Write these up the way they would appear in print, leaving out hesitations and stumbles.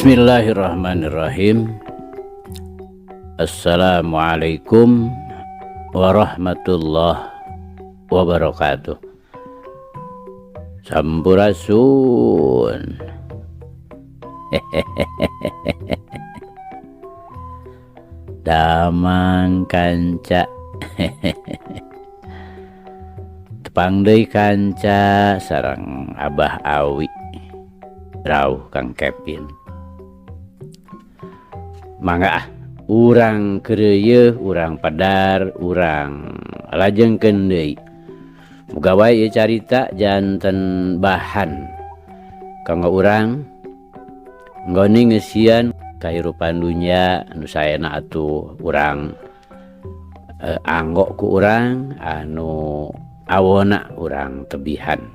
Bismillahirrahmanirrahim. Assalamualaikum warahmatullahi wabarakatuh. Sampurasun. Damang kanca. Tepang deui kanca sareng Abah Awi. Rauh Kang Kevin. Mangga ah, urang keureuyeung, urang padar, urang lajengkeun deui. Muga wae ieu carita janten bahan kanggo urang nggoni ngeusian kahirupan dunya anu saena atuh urang anggo ku urang anu awona urang tebihan.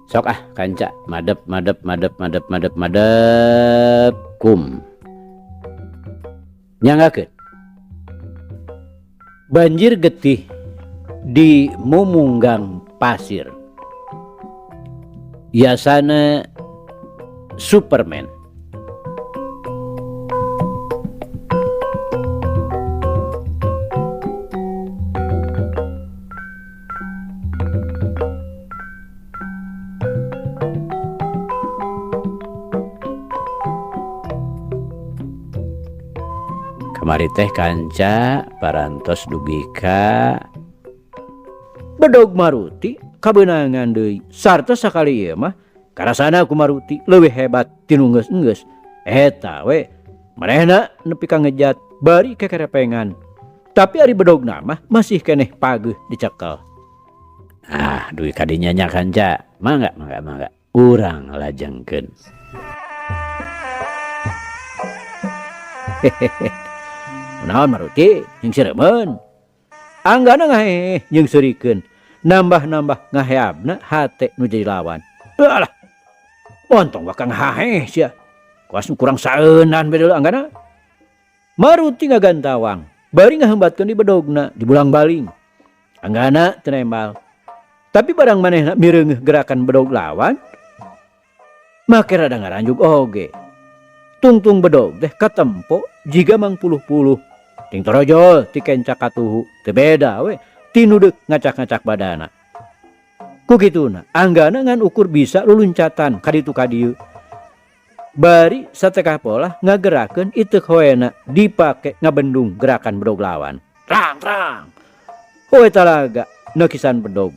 Sok ah kanca madep madep madep madep madep madep kum. Nyanggakeun. Banjir getih di Mumunggang Pasir. Yasana Superman. Kamari teh kanca parantos dugi ka bedog Maruti kabeunangan deui sarta sakali ieu mah karasana ku Maruti leuwih hebat tinu geus-geus eta we manehna nepi ka ngejat bari kekerepengan tapi ari bedogna mah masih keneh pageuh dicekel. Ah dugi ka dinya nya kanca mangga mangga mangga urang lajengkeun. Hehehe. Naon Maruti jeung sireumeun. Anggana ngaheeh jeung seurikeun, nambah-nambah ngaheabna hate nu jadi lawan. Alah. Montong bakal ngaheeh sia. Kuas nu kurang saeunan bae deuleu anggana. Maruti ngagantawang, bari ngahembatkeun di bedogna di bulang-baling. Anggana teu nembal. Tapi barang manehna mireungeuh gerakan bedog lawan, make rada ngaranjug oge. Tungtung bedog teh katempo jiga mangpuluh-puluh. Ting torojol ti kenca katuhu teu beda we ti nu deuk ngacak-ngacak badana. Ku kituna anggana ngan ukur bisa luluncatan ka ditu ka dieu. Bari satekah polah ngagerakeun iteuk hoena dipake ngabendung gerakan bedog lawan. Trang trang. Hoe talaga nekisan bedog.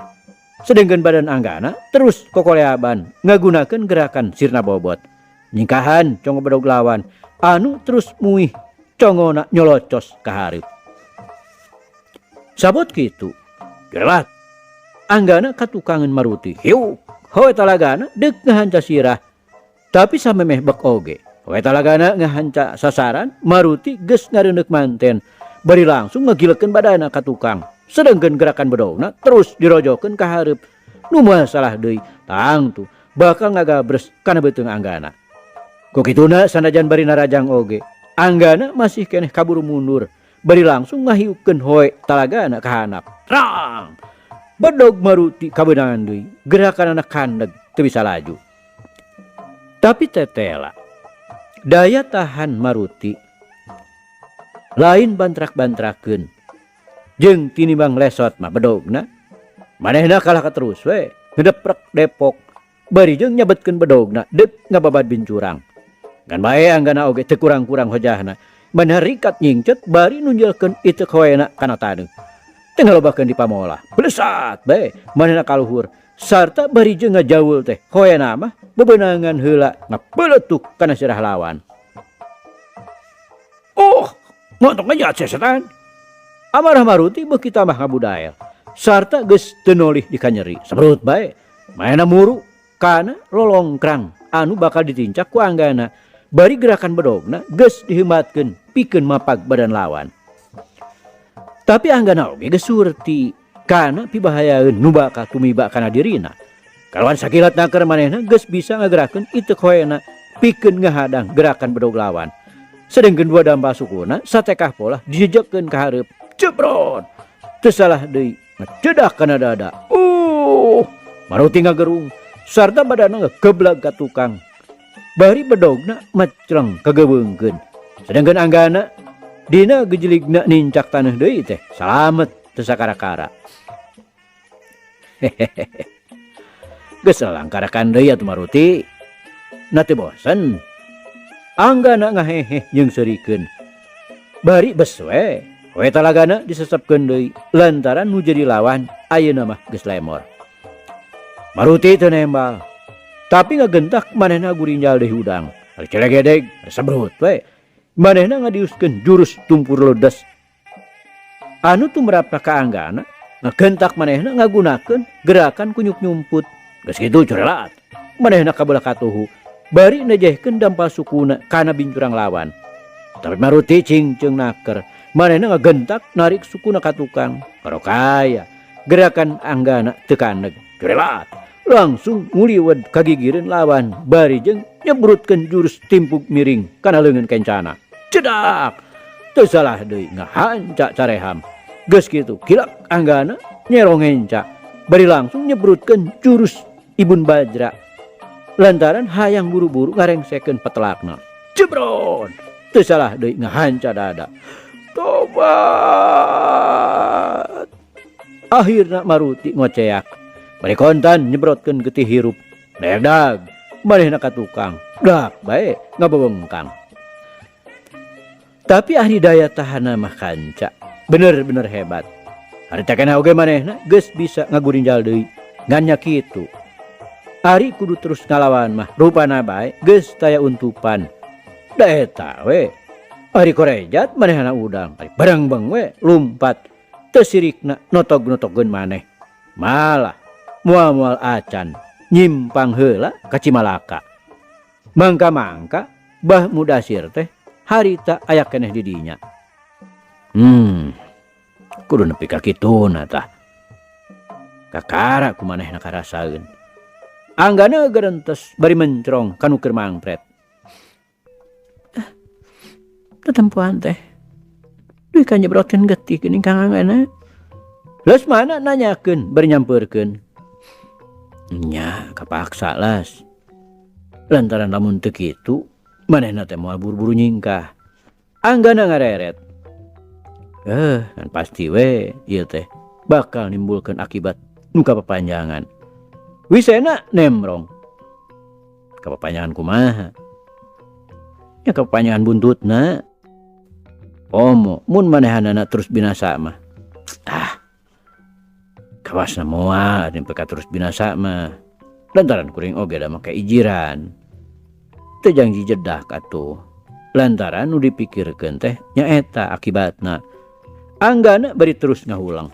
Sedengkeun badan anggana terus kokoleaban ngagunakeun gerakan sirna bobot. Nyingkahan congo bedog lawan anu terus muih congona nyolocos ka hareup. Sabot kitu, jelat anggana katukangan Maruti. Hiuk, hoe talagana deuk ngahanca sirah. Tapi samemeh bek oge, hoe talagana ngahanca sasaran, Maruti geus ngareundeuk manten. Bari langsung ngegilekeun badana ka tukang. Sedengkeun gerakan bedogna terus dirojokeun ka hareup. Nu masalah deui, tangtu bakal ngagabres kana beuteung anggana. Ku kituna sanajan bari narajang oge, anggana masih keneh kaburu mundur, bari langsung ngahiukeun hoe talagana ka handap. Rang! Bedog Maruti kabeunangan deui, gerakanana kandeg teu bisa laju. Tapi tetela, daya tahan Maruti lain bantrak-bantrakeun. Jeung tinimbang lesot mah bedogna, manehna kalah ka terus we, ngedeprek depok, bari jeung nyabetkeun bedogna deuk ngababad bincurang. Ngan bae anggana oge teu kurang-kurang hojahna, manehna rikat nyingcet bari nunjelkeun iteuk hoena kana taneuh. Teu ngalobakeun di pamolah, blesat bae manehna kaluhur sarta bari jeung ngajaul teh hoena mah bebenangan heula ngapeuletuk kana sirah lawan. Oh, ngontong ngejat sia setan. Amarah Maruti beuki tambah ngabudael sarta geus teu nolih di kanyeri. Sebrut bae manehna muru kana lolongkrang anu bakal ditincak ku anggana. Bari gerakan bedogna geus dihembatkeun pikeun mapag badan lawan. Tapi anggana oge geus surti kana pibahayaeun nu bakal tumiba kana dirina. Kalawan sakilat naker manehna geus bisa ngagerakeun iteuk hoena pikeun ngahadang gerakan bedog lawan. Sedengkeun dua dampal sukuna satekah polah dijejekeun ka hareup. Jebrot. Teu salah deui ngecedak kana dada. Maruti ngagerung sarta badanna ngegeblag ka tukang. Bari bedogna mecleng kageweungkeun. Sedangkan Anggana dina gejeligna nincak taneuh deui teh salamet teu sakara-kara. Hehehe. Geus langkarakan deui atuh Maruti. Na teu bosen. Anggana ngaheheh jeung seurikeun. Bari bes we, we talagana disesepkeun deui lantaran nu jadi lawan ayeuna mah geus lemor. Maruti teu nembal. Tapi ngagentak manehna gurinjal deui hudang. Ari celegedeg, ari sebrut we. Manehna ngadiuskeun jurus tumpur ledes. Anu tumrapna ka Anggana, ngagentak manehna ngagunakeun gerakan kunyuk nyumput. Geus kitu curelat. Manehna kabelah katuhu. Bari nejehkeun dampal sukuna kana bincurang lawan. Tapi Maruti cingceung naker. Manehna ngagentak narik sukuna ka tukang. Karokaya gerakan Anggana teu kaneg. Curelat. Langsung nguliwed kagigireun lawan bari jeung nyebrutkeun jurus timpuk miring kana leungeun kencana. Cedak. Teu salah deui ngahanca careham. Geus kitu kilak Anggana nyerong enca. Bari langsung nyebrutkeun jurus Ibun Bajra. Lantaran hayang buru-buru ngarengsekeun petelakna. Jebrot. Teu salah deui ngahanca dada. Tobat. Akhirna Maruti ngoceak. Bari kontan nyebrotkeun getih hirup. Dayak-dag manehna ka tukang. Dak bae ngabewengkang. Tapi ahli daya tahanna mah kanca. Bener-bener hebat. Harita keneh oge manehna geus bisa ngagurinjal deui. Ngan nya kitu. Ari kudu terus ngalawan mah rupana bae geus taya untupan. Da eta we. Ari korejat manehna udang. Ari barengbeng we lumpat. Teu sirikna notog-notogeun maneh. Malah moal-moal acan nyimpang heula ka Cimalaka. Mangka-mangka Bah Mudasir teh harita aya keneh di dinya. Kudu nepi ka kituna tah. Kakara ku manehna karasaeun. Anggana gerentes bari mencrong ka nu keur mangpret. Tetempuan teh. Duh ka nyebrotkeun getih geuning Kang Anggana. Lesmana nanyakeun bari nyampeurkeun. Nya kapaksa las. Lantaran lamun teu kitu manehna teh moal buru-buru nyingkah. Anggana ngareret. Kan pasti we ieu teh bakal nimbulkeun akibat nu kapapanjangan. Wisena nemrong. Kapapanjangan kumaha? Ya kapapanjangan buntutna. Omo mun manehanana terus binasa mah. Ah. Kawasna moal nepi ka terus binasa mah. Lantaran kuring oge da make ijiran. Teu jangji jedah katuh. Lantaran nu dipikirkeun teh nyaeta akibatna. Anggana bari terus ngahulang.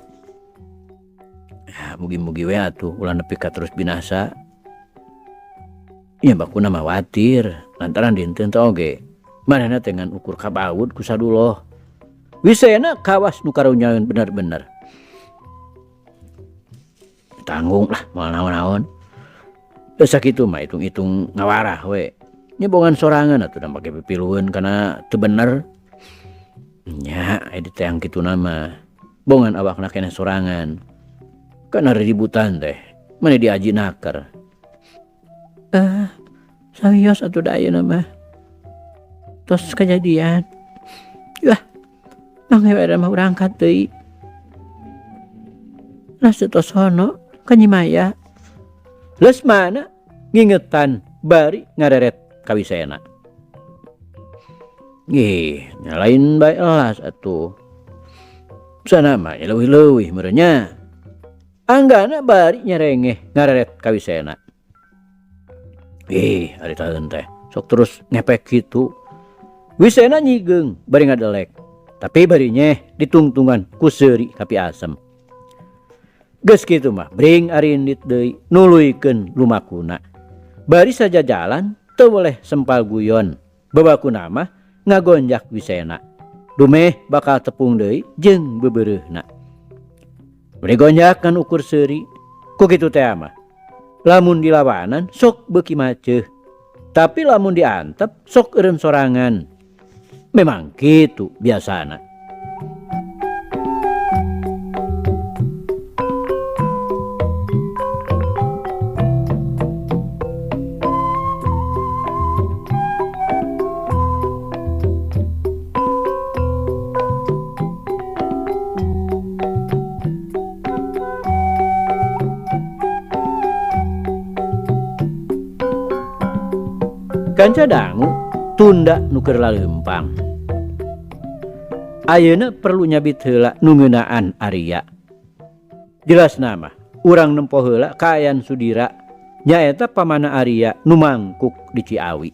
Ya, mugi-mugi we atuh ulah nepi ka terus binasa. Nya bakuna mah watir lantaran dinten teh oge manehna teh ngan ukur kabaud ku saduloh. Wisena kawas nu karunyaeun bener-bener. Tanggung lah moal naon-naon. Geus sakitu mah hitung-hitung ngawarah we. Nyebongan sorangan atuh da make pipilueun kana teu bener. Nya aya diteang kituna mah. Bongan awakna keneh sorangan. Kana riributan teh mane diaji naker. Sawios atuh da ayeuna mah. Tos kajadian. Yah, mangga mah urang angkat deui. Las teu tos sono ka Nyi Maya. Lesmana ngingetan bari ngareret ka Wisena. Ih, nya lain bae elas atuh. Sana mah nya leuwih-leuwih meureun nya. Anggana bari nyerengeh ngareret ka Wisena. Ih, ari taeun teh sok terus ngepek kitu. Wisena nyigeung bari ngadelek. Tapi bari nyeh ditungtungan ku seuri kapi asem. Geus kitu mah bring arindit deui nuluykeun lumakuna. Bari sajajalan teu weleh sempal guyon. Babakuna mah ngagonjak Wisena. Dumeh bakal tepung deui jeung bebereuhna. Bari gonjak ngan ukur seuri. Ku kitu teh mah. Lamun dilawanan sok beuki maceuh. Tapi lamun diantep sok eureun sorangan. Memang kitu biasana. Kanca dangu tunda nu keur laleumpang. Ayeuna perlu nyabit heula nu ngeunaan Arya. Jelasna mah urang nempo heula kaayaan Sudira nyaeta pamana Arya nu mangkuk di Ciawi.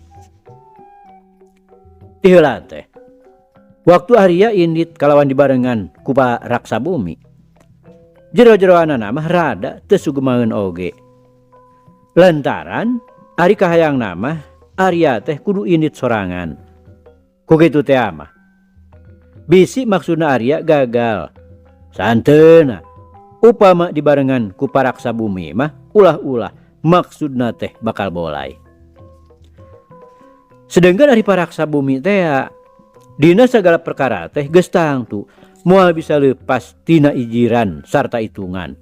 Ti heula teh waktu Arya indit kalawan dibarengan ku Raksa Bumi. Jero-jeroanana mah rada teu sugemaeun oge. Lantaran ari kahayangna mah Arya teh kudu indit sorangan. Ku kitu teh mah bisi maksudna Arya gagal. Sahenteuna upama dibarengan ku Paraksa Bumi mah ulah-ulah maksudna teh bakal bolai. Sedangkan ari Paraksa Bumi teh dina segala perkara teh geus tangtu moal bisa lepas tina ijiran sarta hitungan.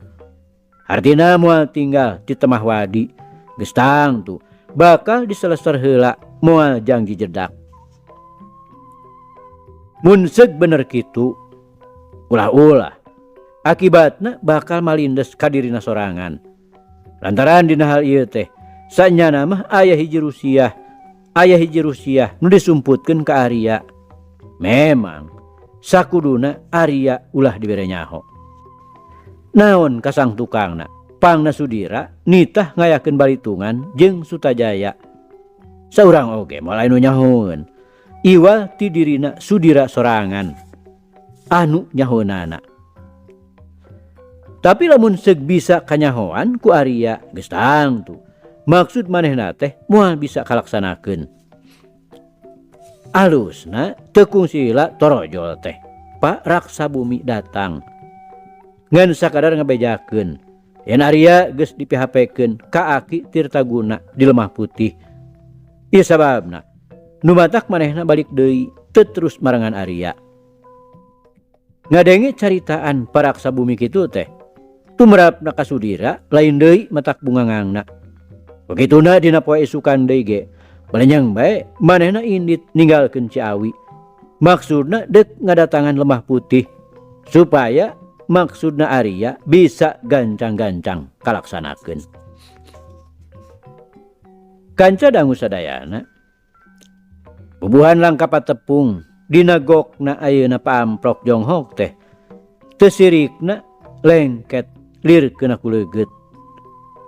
Artina moal tinggal di temah wadi geus tangtu bakal diseleser heula moal jangji jedak. Mun seug bener kitu ulah-ulah akibatna bakal malindes ka dirina sorangan. Lantaran dina hal ieu teh sanyana mah aya hiji Rusiah nu disumputkeun ka Arya. Memang sakuduna Arya ulah dibere nyaho. Naon kasang tukangna? Pangna Sudira nitah ngayakeun balitungan jeung Sutajaya. Saurang oge moal aya nu nyahoeun. Iwal ti dirina Sudira sorangan anu nyahoeunana. Tapi lamun seug bisa kanyahoan ku Arya geus tangtu maksud manehna teh moal bisa kalaksanakeun. Alusna teu kungsi heula torojol teh Pak Raksa Bumi datang. Ngan sakadar ngabejakeun yen Arya geus dipihapekeun ka Aki Tirtaguna di Lemah Putih. Ieu sababna nu matak manehna balik deui teu terus marengan Arya. Ngadenge caritaan Paraksa Bumi kitu teh tumrapna ka Sudira lain deui matak bungangangna. Begituna dina poe isukan deui ge balenyang bae manehna indit ninggalkeun Ciawi. Maksudna deuk ngadatangan Lemah Putih supaya maksudna Arya bisa gancang-gancang kalaksanakeun. Kanca dangu sadayana bubuhan langkap tepung dina gokna ayeuna paamprok jonghok teh teu sirikna lengket lir kena ku leugeut.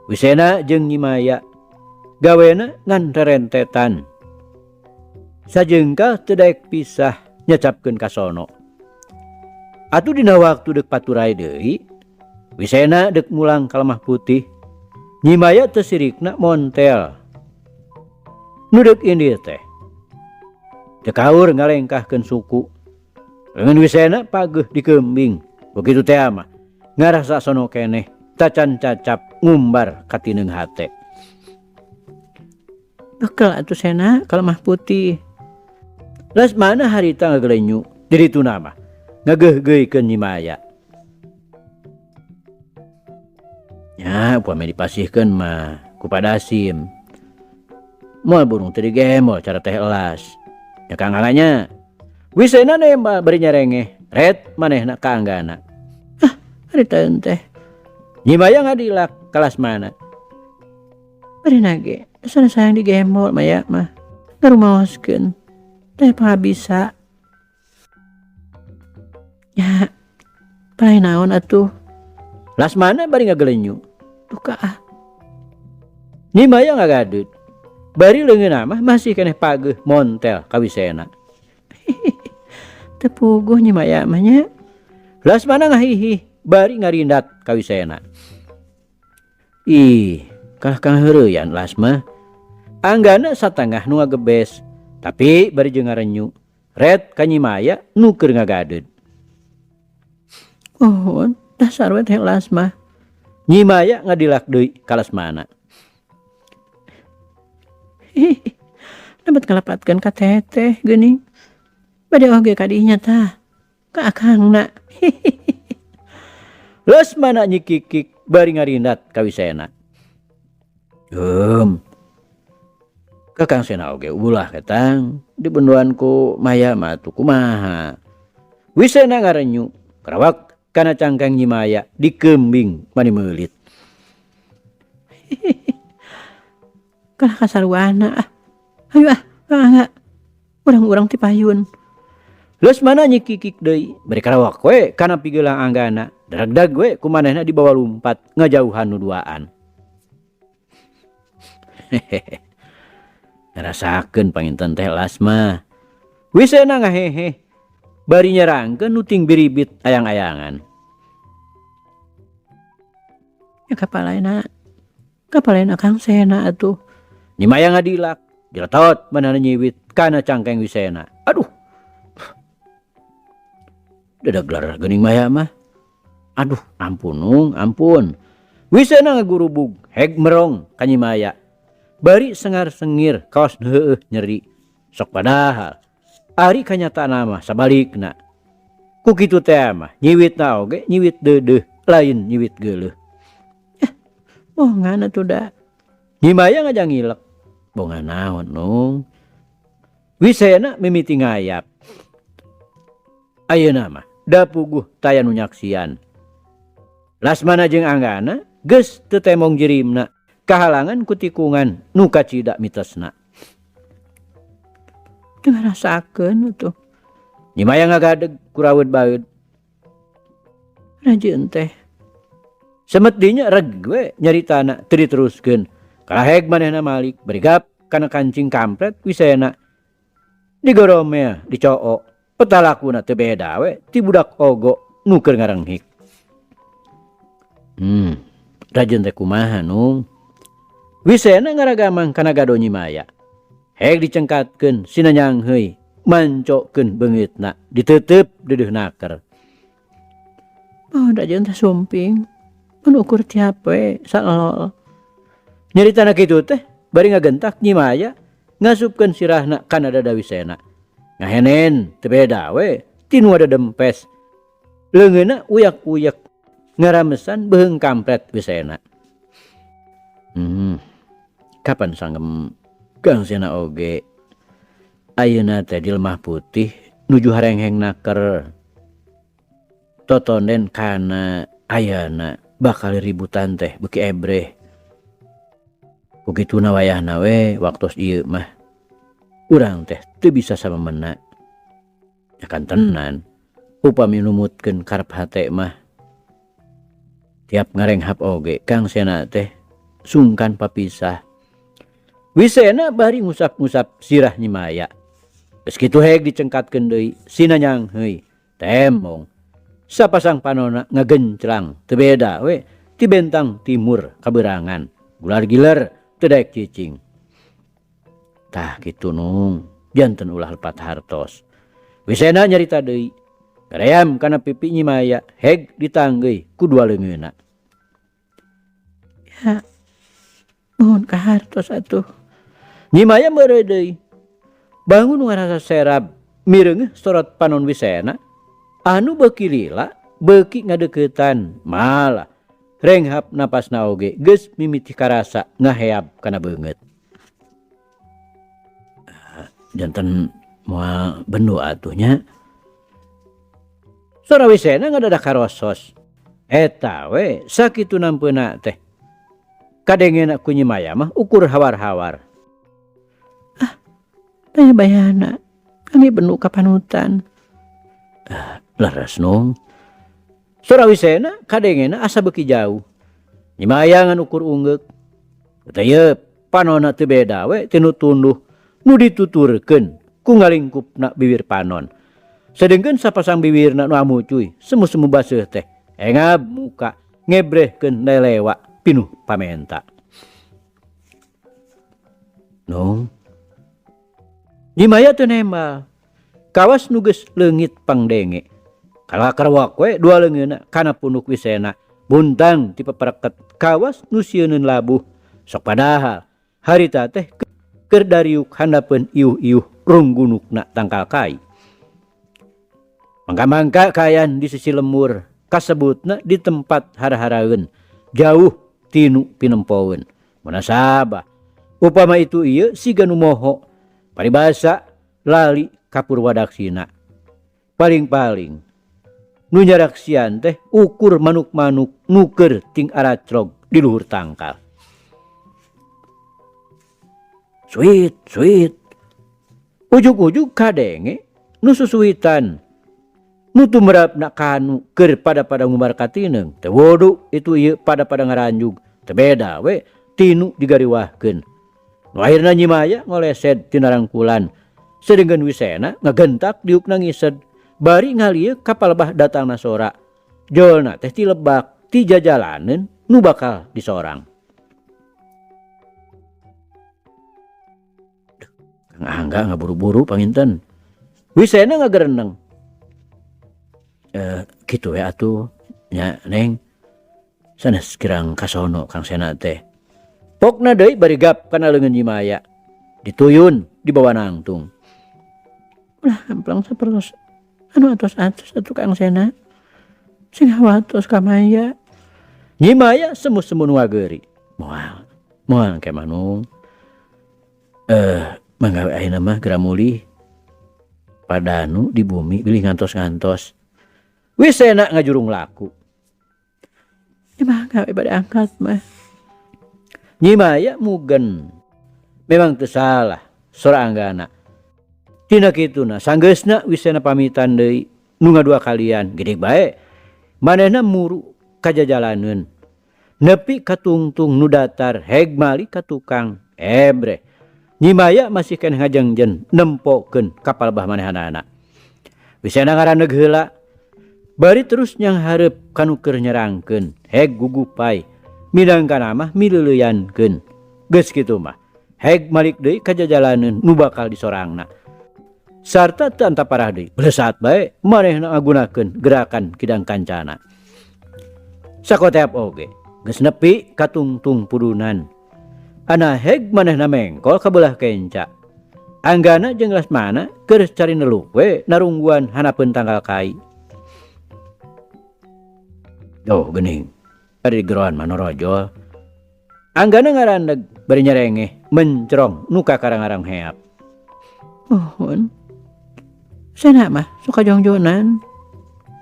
Wisena jeung Nyi Maya gawena ngan rerentetan. Sajengkal teu daek pisah nyacapkeun ka sono. Atuh dina waktu deuk paturai deui, Wisena deuk mulang ka Lemah Putih. Nyi Maya teu sirikna montel. Nu deuk indit teh teu kaur ngalengkahkeun suku. Leungeun Wisena pageuh dikeumbing. Begitu teh mah ngarasa sono keneh tacan cacap ngumbar katineung hate. Bekel atuh Sena ka Lemah Putih. Lasmana harita ngagelenyu di ditu mah ngageuhgeuikeun Nyi Maya. Nya upami dipasihkeun mah ku Padasim. Moal burung teu digembol cara teh elas. Nya Kang Angga. Wisena nembal bari nyarengeh ret manehna ka Anggana. Ah, harita teh. Nyi Maya ngadilak ka Lasmana. Bari nage sana sayang digembol Maya mah. Ngarumaoskeun teh pangabisa. Ya, paeh naon atuh? Lasmana bari ngagelenyu. Duka ah. Nyi Maya ngagadeut. Bari leungeunna mah masih keneh pageuh montel ka Wisena. Teu puguh Nyi Maya mah nya. Lasmana ngahihih bari ngarindat ka Wisena. Ih, kalah kang heureuyan Lasma. Anggana satengah nu ngagebes, tapi bari jeung ngarenyu. Ret ka Nyi Maya nu keur ngagadeut. Oh, dasar we teh Lasma. Nyi Maya ngadilak deui ka Lasmana. Hihi, dapat ngalepatkeun ka teteh geuning. Bade oge ka dinya tah, ka akangna. Hihihi. Lasmana nyikikik bari ngarindat ka Wisena. Kakang Sena oge ulah ketang dibenduan ku Maya mah atuh kumaha. Wisena ngarenyu karawak kana cangkeng Nyi Maya dikembing mani meulit. Hihihi. Kalah kasaruana ah. Hayu ah, mangga. Urang-urang ti payun. Lesmana nyikikik deui, bari karawak we kana pigeulang Anggana, daragdag we ku manehna dibawa lumpat ngajauhan nu duaan. Hehehe. Ngarasakeun panginten teh Lasma. Wisena ngaheheh, bari nyerangkeun nu ting biribit ayang-ayangan. Ya kapalaena, kapalaena Kang Sena atuh. Nyi Maya ngadilak, diletot manehna nyiwit kana cangkeng Wisena. Aduh. Dadaglar geuning Maya mah. Aduh, ampun nung, ampun. Wisena ngagurubug, heg merong ka Nyi Maya. Bari sengar-sengir kaos heueuh nyeri. Sok padahal ari kanyataanna mah sabalikna. Ku kitu teh mah nyiwitna oge nyiwit deudeuh lain nyiwit geuleuh. Eh, bongan atuh da. Nyi Maya ngajangilek. Bongan naon nung? Wisena mimiti ngayap. Ayeuna mah da puguh taya nu nyaksian. Lasmana jeung Anggana geus teu temong jirimna kahalangan ku tikungan nu kacida mitesna. Teu ngarasakeun atuh. Nyi Maya ngagadeg kuraweud baeud. Rajeun teh. Semet dinya reg we nyaritana teu diteruskeun. Kalaheg manehna malik bari gap kana kancing kampret Wisena. Digoromea dicoo petalakuna teu beda we ti budak ogo nu keur ngarenghik. Rajeun teh kumaha nung? Wisena ngaragamang kana gado Nyi Maya. Heg dicengkatkeun sina nyangheuy mancokeun beungeutna diteuteup deudeuh naker. Oh, rajeun teh sumping mun ukur tiap we salolol. Nyaritana kitu teh bari ngagentak Nyi Maya ngasupkeun sirahna kana dada Wisena. Ngahenen teu beda we ti nu dadempes. Leungeunna uyak-uyak ngaramesan beuheung kampret Wisena. Kapan sanggem Kang Sena oge ayeuna teh di lemah putih nuju harengheng naker. Totonden kana ayana bakal ributan teh beuki ebreh. Ku kituna wayahna we waktos ieu mah urang teh teu bisa samemena. Nya kantenan upami numutkeun karep hate mah tiap ngarenghap oge Kang Sena teh sungkan papisah. Wisena bari ngusap-ngusap sirah Nyi Maya. Geus kitu heg dicengkatkeun deui sina nyangheuy temong. Sapasang panona ngagenclang teu beda we ti bentang timur kaberangan. Gular giler teu daek cicing. Tah kitu nung, janten ulah lepat hartos. Wisena nyarita deui. Gaream kana pipi Nyi Maya heg ditanggeuy ku dua leungeunna. Ya, nuhun ka hartos atuh. Nyi Maya meureuy deui. Bangun ngarasa serab mireungeuh sorot panon Wisena anu beuki lila beuki ngadeuketan malah renghap napasna oge geus mimiti karasa ngaheab kana beungeut. Janten moal bendu atuh nya. Sora Wisena ngadadak karosos. Eta we sakitu nampeuna teh. Kadengena ku Nyi Maya mah ukur hawar-hawar. Ah, tanya bayana, kami bendu ka panutan. Ah, leres nung. Sora Wisena kadengena asa beuki jauh. Nyi Maya ngan ukur unggeuk. Teh ieu panonna teu beda we ti nu tunduh nu dituturkeun ku ngalingkupna bibir panon. Sedengkeun sapasang bibirna nu amucuy semu-semu baseuh teh engab muka ngebrehkeun lelewa pinuh pamenta. Nung. Nyi Maya teu nembal. Kawas nu geus leungit pangdenge. Kalah karewak we dua leungeunna kana punuk Wisena. Buntang ti pepereket kawas nu sieuneun labuh. Sok padahal harita teh keur dariuk handapeun iuh-iuh runggunukna tangkal kai. Mangka-mangka kayan di sisi lemur kasebutna di tempat hara-haraeun jauh tinu pinempoeun. Munasabah upama itu ieu siga nu moho paribasa lali ka purwadaksina. Paling-paling nu nyaraksian teh ukur manuk-manuk nu keur ting aracrog di luhur tangkal. Suit, suit. Ujug-ujug kadenge nu susuwitan nu tumrapna kanu keur pada-pada ngumbar katineung teu wudu itu ieu pada-pada ngaranjug teu beda we tinu digariwahkeun. Nu akhirna Nyi Maya ngolesed tina rangkulan sedengkeun Wisena ngagentak diukna ngised bari ngalieu ka palebah datangna sora. Jolna teh ti lebak ti jajalaneun nu bakal disorang. Duh, Kang Angga ngaburu-buru panginten. Wisena ngagereneng. Kitu we atuh nya Neng. Sanes kirang kasono Kang Sena teh. Pokna deui bari gap kana leungeun Nyi Maya. Dituyun dibawa nangtung. Ulah hamplang sapertos anu atos-atos atuh Kang Sena. Sing hawatos ka Maya. Nyi Maya semu-semu nu ngageuri. Moal, moal ke manung. Mangga we ayeuna mah geura mulih. Padanu di bumi bilih ngantos-ngantos. Wisena ngajurung laku. Nyi mangga we bade angkat mah. Nyi Maya mugen. Memang teu salah sora Anggana. Tina kituna sanggeusna Wisena pamitan deui nu ngadua kalian gede bae. Manehna muru kajajalaneun. Nepi katungtung nu datar heg mali ka tukang. Ebreh. Nyi Maya masih keneh ngajengjen nempokeun ka palebah manehanana. Wisena ngaraneg heula. Bari terus nyanghareup kanu keur nyerangkeun heg gugupai. Minangkana mah mileuleyankeun. Geus kitu mah heg malik deui ka jajalaneun nu bakal disorangna. Sarta teu antaparah deui belesat bae manehna ngagunakeun gerakan kidang kancana. Sakoteap oge geus nepi ka tungtung pudunan. Ana heg manehna mengkol ka beulah kenca. Anggana jeung Lasmana keur cari neluk we narungguan hanapeun tanggal kai. Oh geuning ari geroan mah norojol. Anggana ngarandeg bari nyerengeh mencrong nu kakarang-arang heap. Mohon. Sena mah suka jongjonan.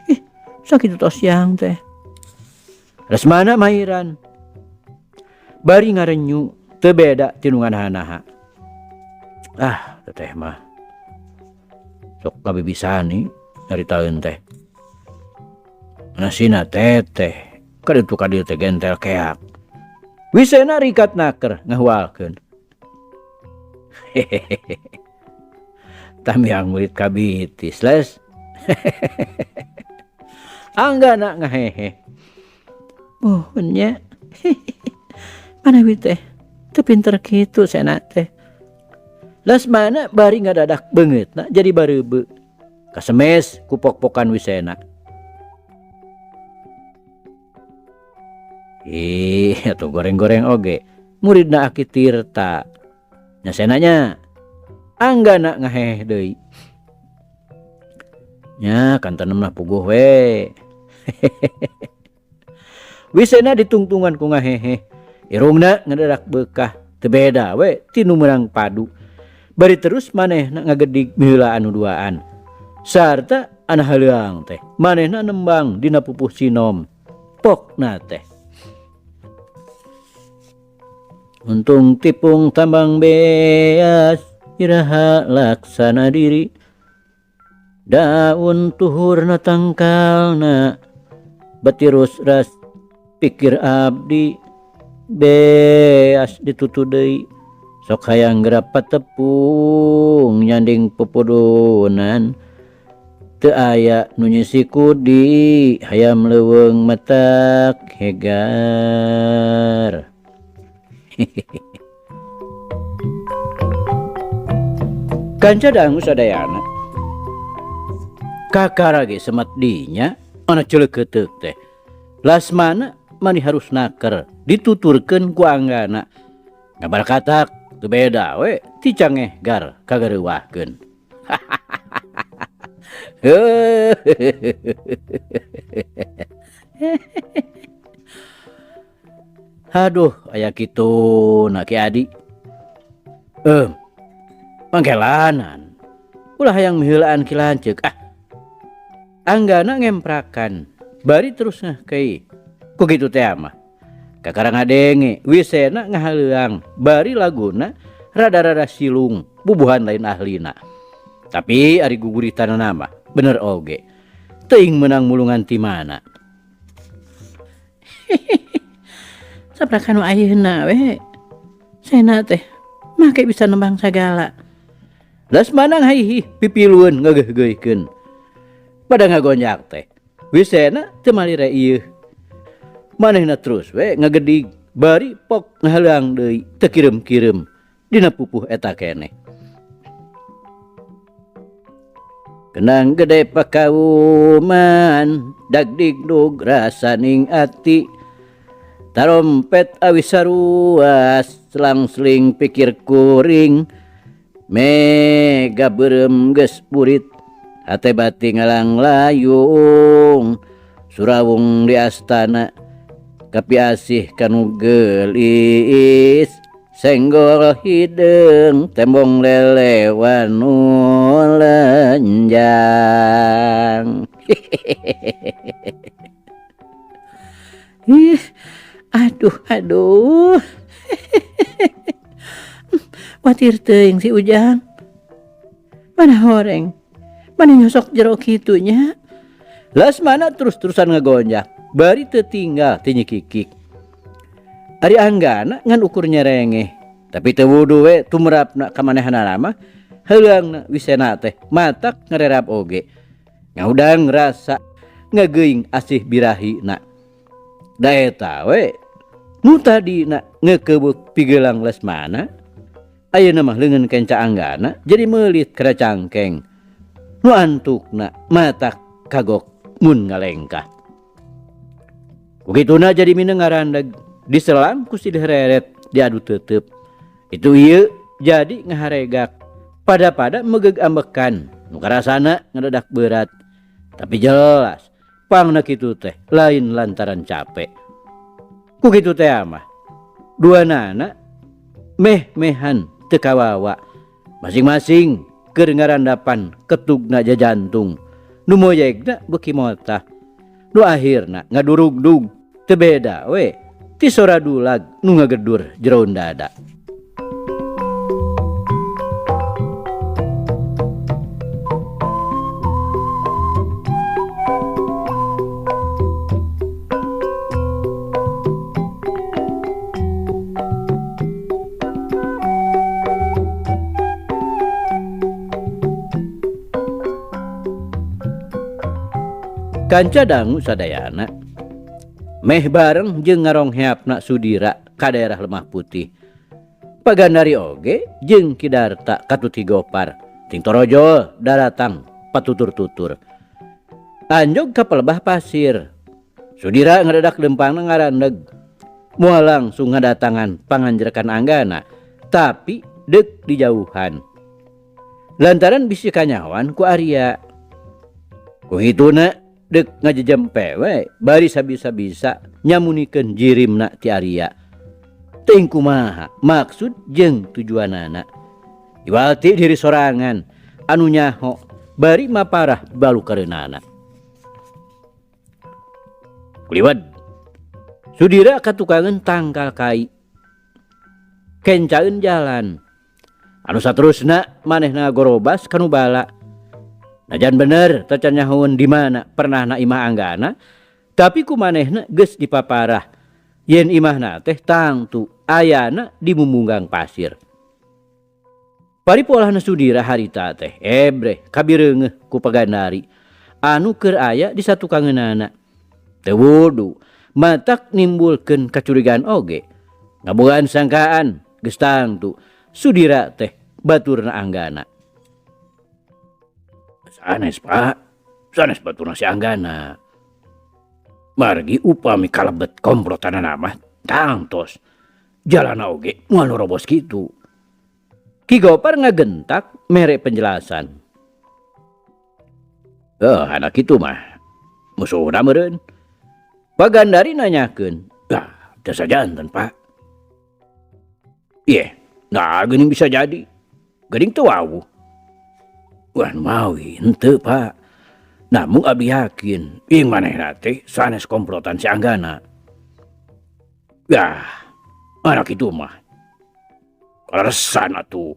Ih, sakitu tos siang teh. Lasmana mahiran. Bari ngarenyu teu beda ti nu nganaha-naha. Ah, teteh mah. Sok kabibisani nyaritaeun teh. Nasina teteh kaditu ka dieu teh gentel keak. Wisena rikat naker ngahualkeun. Hehehe. Tamiang murid kabitis les. Anggana ngahehe. Mohon nya. Manawi teh teu pinter kitu sena teh. Lasmana bari ngadadak beungeutna jadi bareubeu. Kasemes ku pok-pokan Wisena. Ih, atuh goreng-goreng oge. Muridna Aki Tirta. Nya senanya Anggana ngaheh deui. Nya kantenem mah puguh we. Wisena ditungtungan ku ngahehe. Irungna ngadadak beukah teu beda we ti nu meunang padu. Bari terus manehna ngagedig miheula anu duaan. Sarta ana haleuang teh manehna nembang dina pupuh sinom. Pokna teh. Untung tipung tambang beas iraha laksana diri. Daun tuhurna tangkalna betirus ras pikir abdi beas ditutu deui. Sok hayang geura patepung nyanding pupudunan. Teu aya nu nyisi kudi hayam leuweung matak hegar. Kanca dangu sadayana. Kakara ge semat dinya ana ceuleukeuteuk teh. Lasmana mani harus naker dituturkeun ku Anggana. Ngabar katak teu beda we ti cangeh gar kagareuwahkeun. Aduh, aya kitu na Ki Adi. Mangkelanan. Ulah hayang miheulaan Ki Lanceuk. Ah. Anggana ngemprakan. Bari terus ngahkei. Ku kitu teh mah. Kakara ngadenge Wisena ngahaleuang bari laguna rada-rada silung bubuhan lain ahlina. Tapi ari guguritanana mah bener oge. Teuing meunang mulungan ti mana. Saprak anu ayeuna we. Sena teh make bisa nembang sagala. Lasmana ngaihih pipilueun ngageuhgeuhkeun. Pada ngagonjak teh. Wisena teu malire ieu. Manehna terus we ngagedig bari pok ngahaleang deui teu kireum-kireum dina pupuh eta keneh. Kenang gede pakauman dagdigdug rasaning ati tarompet awi saruas selang-seling pikir kuring mega beureum geus burit hate bati ngalang layung surawung di astana kapi asih kanu geulis senggol hideung tembong lelewan nu lenjang. Ih, aduh aduh. Watir teuing si Ujang. Mana horeng? Mana nyosok jero kitu nya? Lasmana terus-terusan ngagonjak, bari teu tinggal ti nyikikik. Ari Anggana ngan ukur nyerengeh, tapi teu wudu we tumerapna ka manehanana mah heuleungna wisena teh matak ngarerap oge. Ngahudang rasa ngageuing asih birahina. Da eta we nu tadina ngeukeubeuh pigelang Lasmana, ayeuna mah leungeun kenca Anggana jadi meulit kana cangkeng. Nu antukna matak kagok mun ngalengkah. Kukituna jadi mineng ngarandeg diselang ku silih reret diadu tetep. Itu ieu jadi ngaharegak pada-pada megeg ambekan nu karasana ngedadak berat. Tapi jelas pangna kitu teh lain lantaran capek. Ku kitu teh mah duanana meh-mehan teu kawawa. Masing-masing keur ngarandapan ketugna jajantung. Nu moyegna beuki motah. Nu akhirna ngadurugdug teu beda we ti sora dulag nu ngagedur jeroan dada. Kanca dangu sadayana meh bareng jeung ngarongheapna Sudira ka daerah Lemah Putih. Pagandari oge jeung Ki Darta katuti Gopar ting torojol daratang patutur-tutur. Anjog ka pelebah pasir. Sudira ngadedak lempangna ngarandeg. Moal langsung ngadatangan panganjerkan Anggana, tapi deuk dijauhan. Lantaran bisi kanyahoan ku Arya. Ku hituna deuk ngajejempe we bari sabisa-bisa nyamunikeun jirimna ti Arya. Teuing kumaha maksud jeung tujuanana. Iwal ti diri sorangan anu nyaho bari maparah balukareunana. Kuliwat Sudira katukangeun tangkal kai. Kencaeun jalan. Anu saterusna manehna gorobas kanu bala. Najan bener tacan nyahoeun di mana pernahna imah Anggana, tapi ku manehna geus dipaparah yen imahna teh tangtu ayana di mumunggang pasir. Paripolahna Sudira harita teh ebreh kabireungeuh ku Pagandari anu keur aya di satukangeunana. Teu wudu matak nimbulkeun kacurigaan oge. Ngabogaan sangkaan geus tangtu Sudira teh baturna Anggana. Sanes Pak, sanes baturna si Anggana. Margi upami kalebet komplotanana mah tangtos jalana oge moal robos kitu. Ki Gopar ngagentak mere penjelasan. Anak kitu mah musuhna meureun. Pagandari nanyakeun, "Lah, teu sajanten, Pak." Ieh, nah geuning bisa jadi. Geuning teu wawuh. Wah, mawi henteu, Pak. Namun abdi yakin ing manehna teh sanes komplotan si Anggana. Yah, anak itu mah kaleresan atuh.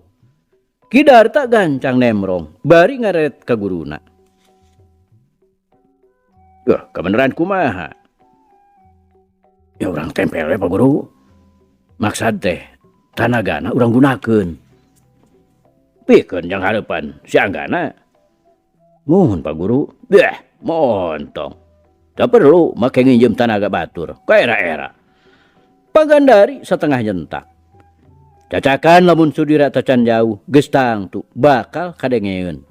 Ki Darta gancang nemrong bari ngareret ka guruna. Wah, kebeneran kumaha? Ya urang tempel we Pak Guru. Maksad teh tanagana urang gunakeun. Pikeun jang hareupan si Anggana. Muhun Pak Guru. Beh, montong. Tak perlu make nginjem tanaga batur. Ka era-era. Pagandari setengah nyentak. Cacakan lamun sudira tacan jauh geus tangtu bakal kadengeun.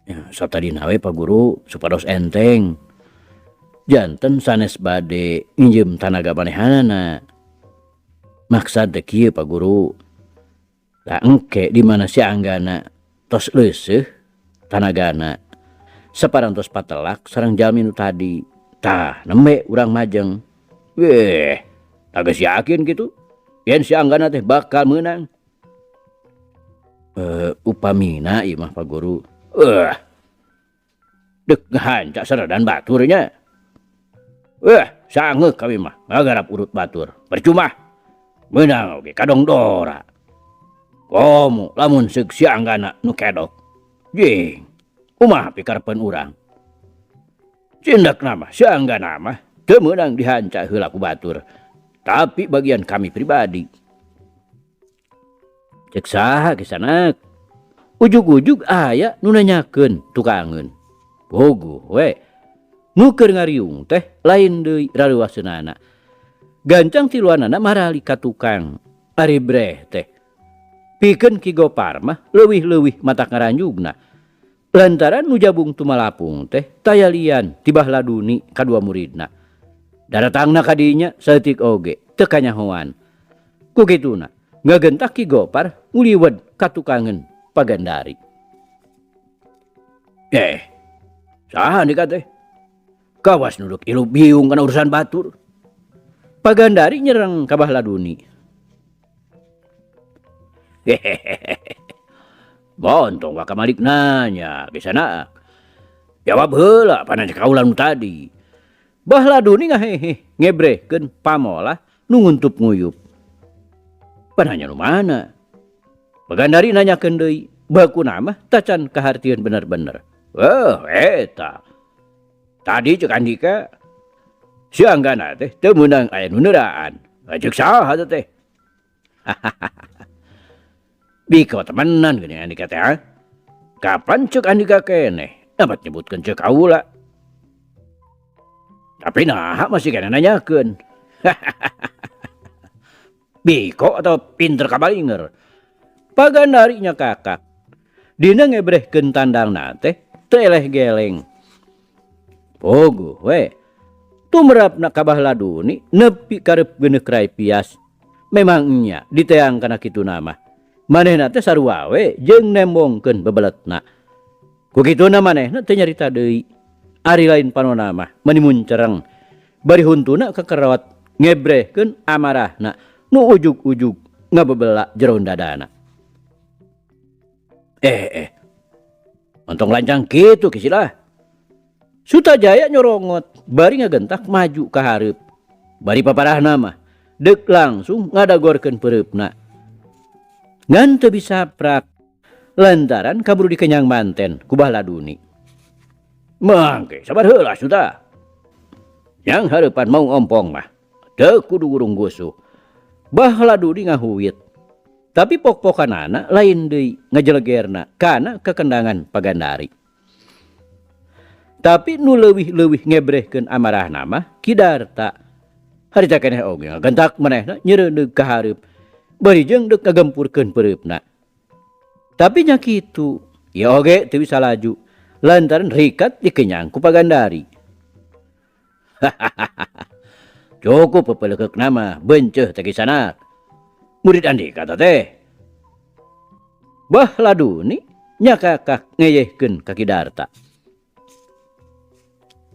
Ya, satadina we Pak Guru supados enteng. Janten sanes bade nginjem tanaga manehanana. Maksad teh kieu Pak Guru. Lah engke di mana si Anggana tos leuseuh tanagana. Saparantos patelak sareng jalmi nu tadi. Tah nembe urang majeng. Weh, tah geus yakin kitu. Yen si Anggana teh bakal meunang. Upamina ieu mah Pak Guru. Dek ngahanca saradan batur nya. Wah, sangeuk kami mah ngagarap urut batur. Percuma. Meunang oge kadong dora. Komo lamun seuk si Anggana nu kedok. Jing, kumaha pikarepeun urang? Cindakna mah si Anggana mah teu meunang dihanca heula ku batur. Tapi bagian kami pribadi. Cek saha kisanak? Ujug-ujug aya nu nanyakeun tukangeun. Puguh we. Nu keur ngariung teh lain deui rareuwaseunana. Gancang tiluanana marali ka tukang. Ari breh teh. Pikeun Ki Gopar mah leuwih-leuwih matak ngaranjugna. Lantaran nu jabung tumalapung teh taya lian ti Bahladuni kadua muridna. Daratangna ka dinya saeutik oge teu kanyahoan. Ku kituna ngagentak Ki Gopar nguliwed ka tukangeun Pagandari. Saha andika teh? Kawas nuduk ilu biung kana urusan batur. Pagandari nyerang ka Bahladuni. Hehehe. Bontong waka malik nanya kisana. Jawab heula pananya kaula nu tadi. Bahladuni ngaheheh ngebrehkeun pamolah nu nguntup nguyup. Pananya nu mana? Pagandari nanyakeun deui, bakuna mah tacan kahartieun bener-bener. Wah, eta. Tadi cek andika si Anggana teh teu meunang aya nu neuraan. Cek saha teh? Biko temenan geuning andika teh, ha? Kapan cek andika keneh? Dapat nyebutkeun cek kaula. Tapi naha masih kena nanyakeun. Biko atau pinter kabalinger. Pagandari nya kakak. Dina ngebrehkeun tandangna teh teu eleh geleng. Puguh we. Tumrapna ka Bahladuni nepi karep geuneuk rai pias. Memang nya diteang kana kituna mah. Manehna teh sarua we jeung nembongkeun bebeletna. Ku kituna manehna teu nyarita deui. Ari lain panona mah meuni muncereng. Bari huntuna kakerot ngebrehkeun amarahna nu ujug-ujug ngabebela jeron dadana. Ontong lancang kitu kisilah. Sutajaya nyorongot bari ngagentak maju ka hareup. Bari paparahna mah deuk langsung ngadagorkeun peureupna. Ngan teu bisa prak lantaran kaburu dikenyang manten ku Bahladuni. Mangke sabar heula Suta. Yang hareupan mau ompong mah teu kudu gurung gusuh. Bahladuni ngahuit. Tapi pok-pokanana lain deui ngajelegerna kana kekendangan Pagandari. Tapi nu leuwih-leuwih ngebrehkeun amarahna mah Ki Darta. Harita keneh oge ngagentak manehna nyeureundeug ka hareup. Bari jeung deuk ngagempurkeun peureupna. Tapi nya kitu, ieu oge teu bisa laju lantaran rikat dikenyang ku Pagandari. Cukup pepelekeukna mah benceuh teh kisanak. Murid andika teh. Bahladuni nya kakak ngeyehkeun ka Ki Darta.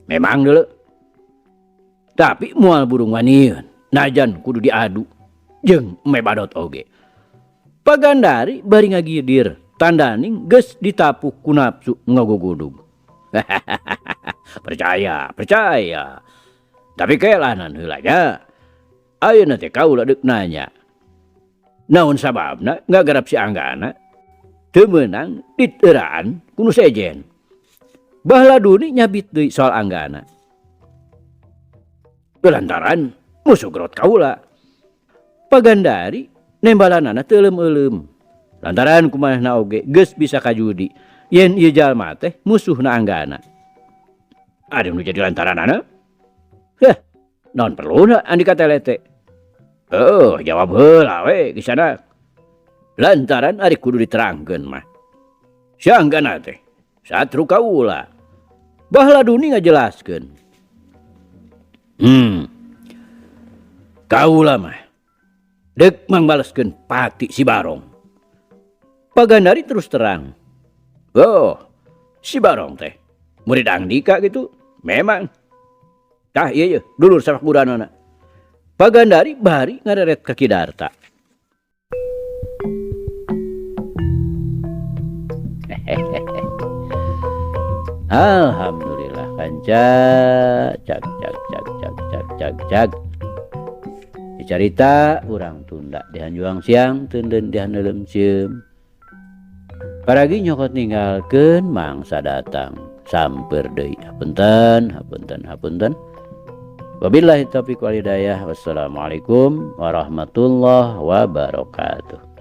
Memang dulu. Tapi moal burung wanian najan kudu diadu jeung mebadot oge. Pagandari bari ngagidir tandaning geus ditapuk ku nafsu ngagugudug. Percaya, percaya. Tapi kelanan heula nya. Ayeuna teh kaula deuk nanya. Naon sababna ngagarap si Anggana teu meunang diteraan ku nu sejen. Bahladuni nyabit deui soal Anggana. Lantaran musuh gerot kaula. Pagandari nembalanana teu euleum-euleum. Lantaran kumanehna oge geus bisa kajudi yen ieu jalma teh musuhna Anggana. Ada nu jadi lantaranana? Heh, naon perluna andika telete? Oh, jawab heula we kisana. Lantaran ari kudu diterangkeun mah. Si Anggana teh satru kaula. Bahladuni ngajelaskeun. Kaula mah deuk mangbaleskeun pati si Barong. Pagandari terus terang. Oh, si Barong teh murid Andika gitu. Memang. Tah ieu ye, dulur sapakuranana. Pagandari bari ngareret ka Ki Darta. Alhamdulillah kanca cak cak cak cak cak cak cak. Dicarita urang tunda dihanjuang siang teunden dihaneuleum sieum. Paragi nyokot ninggalkeun mangsa datang samper deui. Hapunten, hapunten, hapunten. Wabillahi taufiq wal hidayah. Wassalamualaikum warahmatullahi wabarakatuh.